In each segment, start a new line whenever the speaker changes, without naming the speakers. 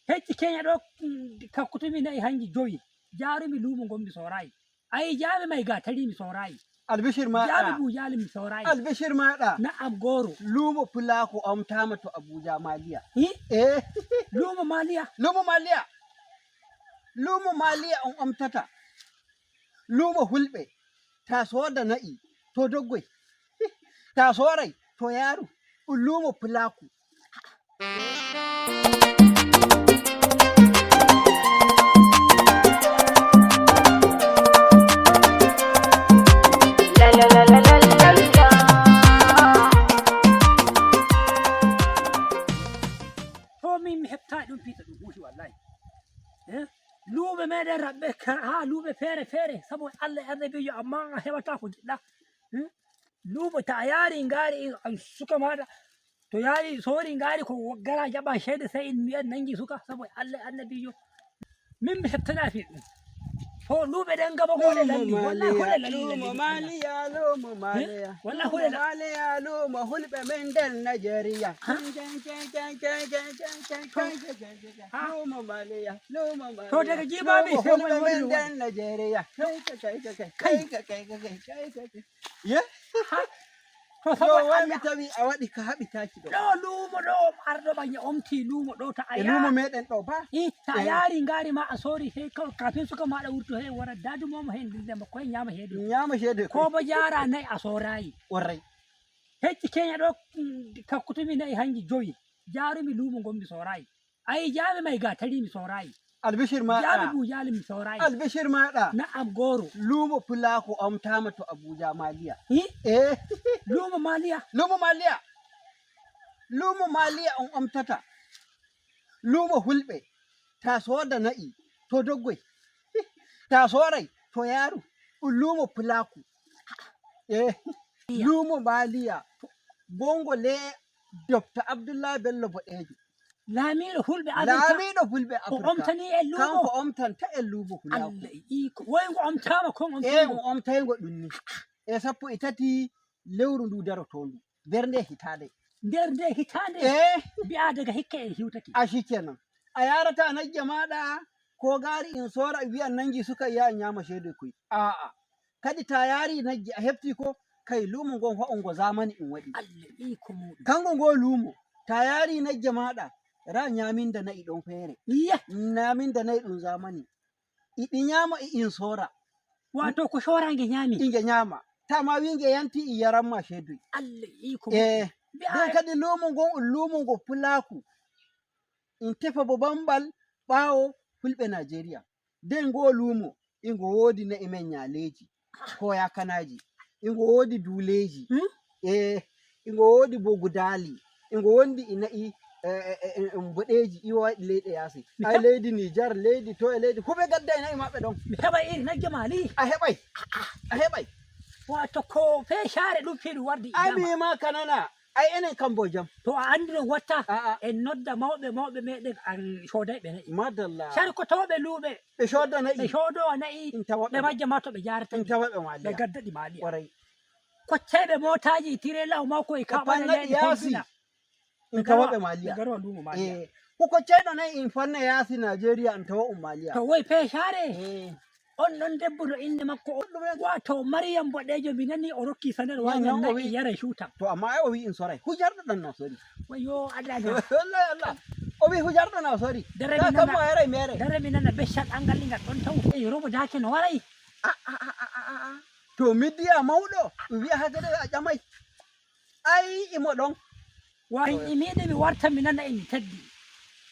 Hecci keña ɗo kakkutumi nayi hanji 5 jarumi luumo gonmi sorayi ayi jaaɓe may ga tari mi sorayi.
Albishir
jaaɓe
maɗa.
Bujali mi sorayi.
Albishir maɗa.
Na'am goro.
Lumo pulako omtama to Abuja Maliya.
Hi?
Eh.
Luumo Maliya.
Lumo Maliya, lumo Maliya on omtata lumo hulɓe ta soda na'i to doggoy ta soray to yaaru ɗum lumo pulaku.
La la la la la la la.
To min mi heɓtayi ɗum piita ɗum huuti wallahi. Eh? Luuɓe meɗen raɓɓe ha luuɓe feere feere saabu Allah e annabijo amma a heɓata ko jiɗɗa. Luuɓe ta a yaari ngaari suka maɗa to yaari sori ngaari ko gara jaɓa ceede sey en mbiyan nangi suka saabu Allah e annabijo min mi heɓtana fi ɗum to luuɓe ɗen gaba ko ɗe lalli wallahi huɗe lalli
lumo
lalli.
Maliya, lumo Maliya.
Wallahi
lumo
huɗe
Maliya, lumo hulɓe men nder Nigeria.
Ha?
Lumo Maliya, lumo Maliya.
To daga jibabi
lumo
sai
hulɓe
wani
men
wani.
nder Nigeria. Kai kai kai kai kai kai kai kai kai kai. Ye?
To
To
saabu
wai mi
Allah
tawi a waɗi ka haɓitaki ɗo.
Ɗo luumo ɗo arɗo ɓaña omti luumo ɗo to a
E lumo
yaa
meɗen ɗo ba.
I ta a
Eh.
yaari ngaari ma a soori sey kafin suka maɗa wurto he wara dadu momo hen ndema koye ñaama heedu.
Ñaama ceede.
Ko bo jaara nayi a soorayi.
Warrai.
Hecci keña ɗo kakkutumi nayi hanji 5 jarumi luumo gonmi soorayi ayi jaaɓe may ga tari mi soorayi.
Albishir
jaaɓe
maɗa.
bujali mi soorayi.
Albishir maɗa.
Na'am goro.
Lumo pulako omtama to Abuja Maliya.
I
Eh.
luumo Maliya.
Lumo Maliya, lumo Maliya on omtata lumo hulɓe ta soda na'i to doggoy ta soray to yaaru ɗum lumo pulaku. Eh, lumo Maliya gongo le Dr Abdullahi Bello Boɗejo.
Laamiɗo hulɓe Africa.
Laamiɗo fulɓe
Ko
Africa.
omtani en luumo.
Kanko omtanta en lumo pulaku.
Allah e iko woygo omtama kon
E
omtama.
o omtaygo ɗum ni e 13 lewru ndu darotondu nder nde hitande.
Nder nde hitande.
E.
Mbiya daga hikka en hiwtake.
A shikenan a yarata nagge maɗa ko gari in sora wi'a nangi suka iya nyama shede kuy a'a kadi ta yari nagge a hefti ko kai lumo ngon fa ngo zamani in waɗi.
Allah e iko muɗum.
Kango ngo lumo ta yari nagge maɗa ra nyaminda na'i ɗon feere.
Iya.
Nyaminda na'i ɗum zamani iɗi nyama i in sora.
Wato ko sorange ñaami.
Inge nyama ta ma winge yanti i yaranma shedui.
Allah e iko muɗum.
Eh.
Mbiya
Nden kadi lumo ngon un lumo ngo pulaku in tefa bo bambal ɓaawo fulɓe Nigeria nden ngo lumo ingo woodi na'i men nyaleji ko yakanaji ingo woodi duuleji.
Hmm?
E ingo woodi bo gudali ingo wondi e na'i boɗeji iwaɗi leyɗe yaasi ay leydi Nijar leydi to e leydi huɓe gadda e na'i maɓɓe ɗon.
Mi heɓa iri nagge maali.
A heɓay, a heɓay.
Wato ko fecaare ɗum fi ɗum wardi
ai
idama.
Mima kanana ai enen kam bo jam.
To a andi no watta
a'a.
En nodda mawɓe mawɓe meɗen an cooday ɓe na'i
Madalla.
sarkotoɓe luuɓe.
Ɓe cooda
ɓe
na'i.
coodowa na'i.
In tawa
ɓe majja ma to ɓe jarata
in tawa ɓe
ɓe
Maliya.
gadda ɗi Maliya.
Ƙwarai.
Kocceɓe motaji tirela o mako e kaɓane
Capannaɗi
leyɗe
yaasi
fombina.
In tawa ɓe Maliya.
Ɓe garwa luumo Maliya.
Eh, ko ceyɗo nayi in fanna yaasi Nigeria in tawa um Maliya.
To woy fecaare
Eh,
on ɗon debbo no inde makko wato Mariam Boɗejo mi nani o rokki sanar
Nan
wañan
o
na'i
wi-
yara cuutan.
To amma ai o wi in soray hujarɗo ɗan na sori.
Wayo Allah na.
Wallahi Allah o wi hujarɗo na sori.
Dare
ta
mi
kam
nana
mo yaray mere.
Dare mi nana beccal angal ngal ɗon taw e robo dake no waray.
Ah. To midiya mawɗo ɗum wi'a haka de a ƴamay ai imo ɗon.
Wa imiɗe mi warta mi nana en teddi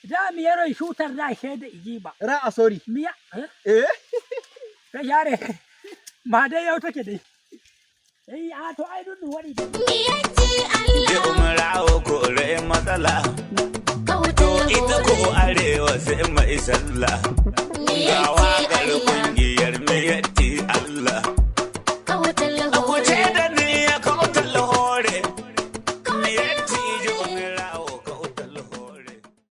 da mi yaroy cuutar da ceede e jiiba.
Ra a sori.
Mi ya eh?
Eh.
Fe yare ma dai yawtake dai ei a to ai ɗum ɗum waɗi.
Mi yetti
Je
Allah.
umarawo kore matsala. To ita ko arewa sai mai sallah.
Mi
Ga
yetti
waƙar
Allah.
kungiyar